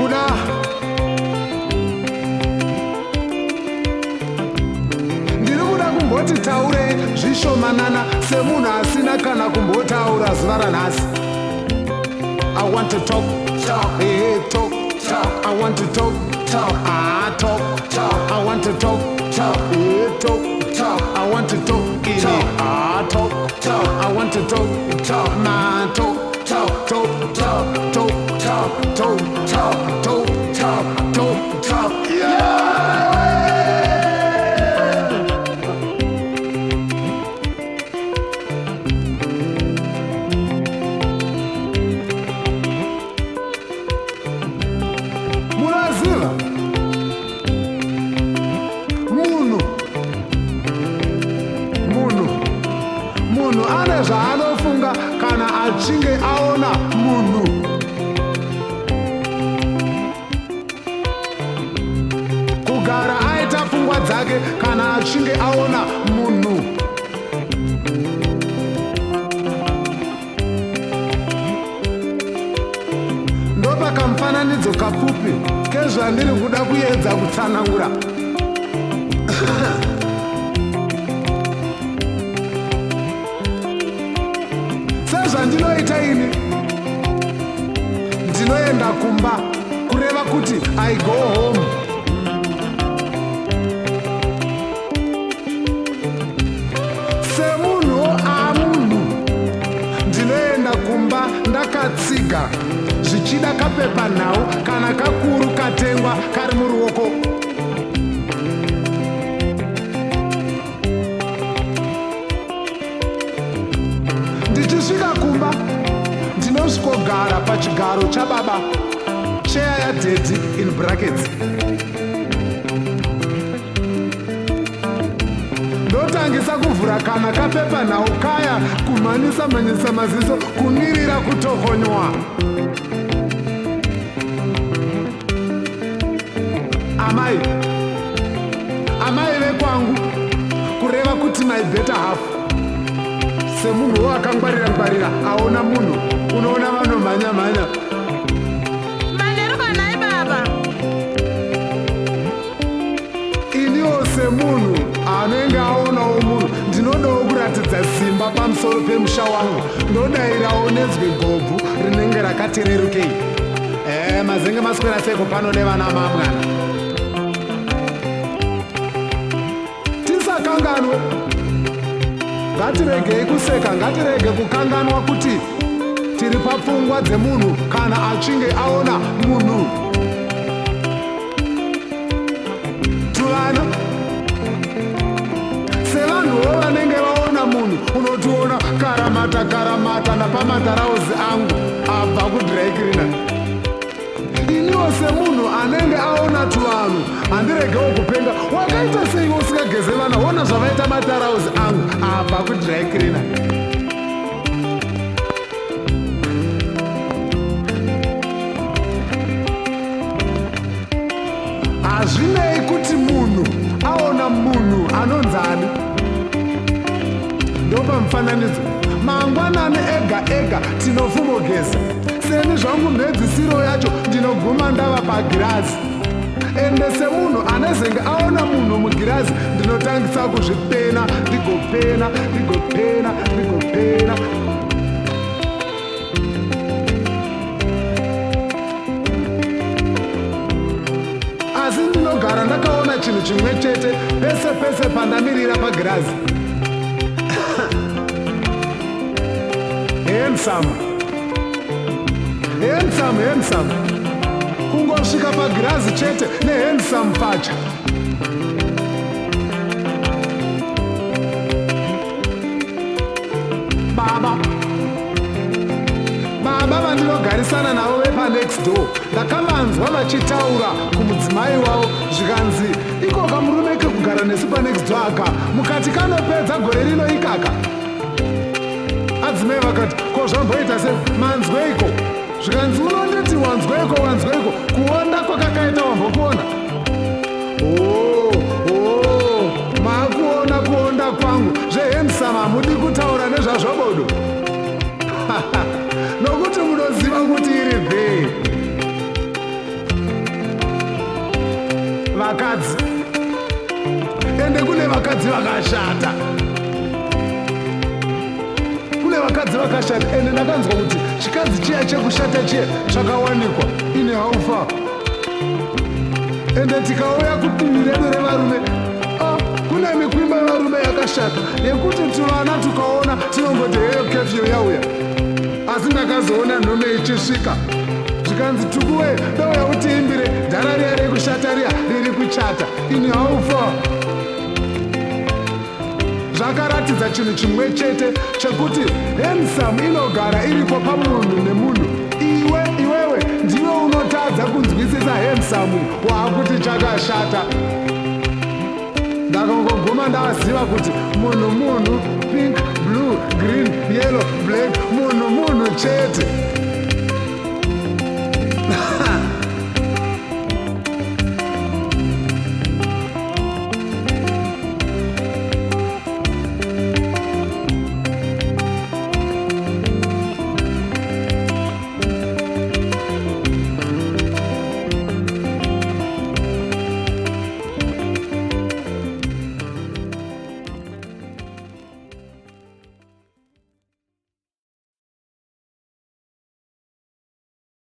Kuda ndiri kuda kumboti taurei zvishomanana semunhu asina kana kumbotaura zuva ranhasi. I want to talk, talk, hey, talk, talk. I want to talk, talk, ah, talk, talk. I want to talk, talk, hey, talk, talk. I want to talk, talk, ah, talk, talk. I want to talk, talk, man, talk, talk, talk, talk, talk, talk, talk, talk, talk, talk, talk, talk. Yeah! Munoziva, munhu ane zvaanofunga kana achinge aona munhu. Kugara aita pfungwa dzake kana achinge aona munhu. Ndopakamufananidzo kapfupi kezvandiri kuda kuedza kutsanangura. Sezvandinoita ini, ndinoenda kumba, kureva kuti I go home. Semunhuwo amunhu, ndinoenda kumba ndakatsiga zvichida kapepa nhau kana kakuru katengwa kari muruoko. Ndichisvika kumba, ndinosvikogara pachigaro chababa, cheya yadaddy in brackets. Ndotangisa kuvhura kana kapepa nhau kaya, kumhanyisa mhanyisa maziso, kumirira kutokonywa. Amai vekwangu, kureva kuti my better half, semunhuwo akangwarira ngwarira aona munhu, unoona vanomhanya mhanya. Manheru kanhai, baba. Iniwo semunhu anenge aonawo munhu, ndinodawo kuratidza simba pamusoro pemusha wangu. Ndodayirawo nenzwi gobvu rinenge rakatererukei: Mazenge maswera seko pano nevana mamwana? Tisakanganwe, ngatiregei kuseka, ngatirege kukanganwa kuti tiri papfungwa dzemunhu kana achinge aona munhu. Tuvana, sevanhuwo vanenge vaona munhu, unotiona karamata karamata napamatarauzi angu abva kudry cleaner. Iniwo semunhu anenge aona tuvanhu, handiregewo kupenga. Wakaita sei usingageze vana? Ona zvavaita matarauzi angu abva kudry cleaner. Hazvinei kuti munhu aona munhu anonzani. Ndopamufananidzo, mangwanani ega ega tinofumogeza. Seni zvangu, mhedzisiro yacho ndinoguma ndava pagirazi. Ende semunhu anezenge aona munhu mugirazi, ndinotangisa kuzvipena, ndigopena, ndigopena, ndigopena. Asi ndinogara ndakaona chinhu chimwe chete pese pese pandamirira pagirazi: handsome, handsome, handsome. Kungosvika pagirazi chete nehandsome pacha. Baba vandinogarisana navo vepanext door, ndakavanzwa vachitaura kumudzimai wavo, zvikanzi, "Ikoka murume kekugara nesu panext door aka, mukati kanopedza gore rino ikaka." Adzimai vakati, "Ko zvamboita sei? Manzweiko?" Zvikanzi, "Unonditi wanzweiko? Wanzweiko? Kuonda kwakakaita wambokuona? Oh, maakuona kuonda kwangu. Zvehandsome hamudi kutaura nezvazvobodo, nokuti munoziva kuti iri there." Vakadzi, ende kune vakadzi vakashata, kune vakadzi vakashata. Ende ndakanzwa kuti chikadzi chiya chekushata chiya chakawanikwa ine haufa. Ende tikauya kudivi redu revarume, ah, kune mikwimba yevarume yakashata yekuti tuvana tukaona tinongoti, "Heyo curfew yauya." Asi ndakazoona nhume ichisvika, zvikanzi, "Tukuwe, dauya utiimbire dhara riya rekushata riya riri kuchata." Ini haufa zvakaratidza chinhu chimwe chete chekuti handsome inogara iripo pamunhu nemunhu. Iwe, iwewe ndiwe unotadza kunzwisisa handsome, waakuti chakashata. Ndakangoguma ndaziva kuti munhu munhu, pink, blue, green, yellow, black, munhu munhu chete.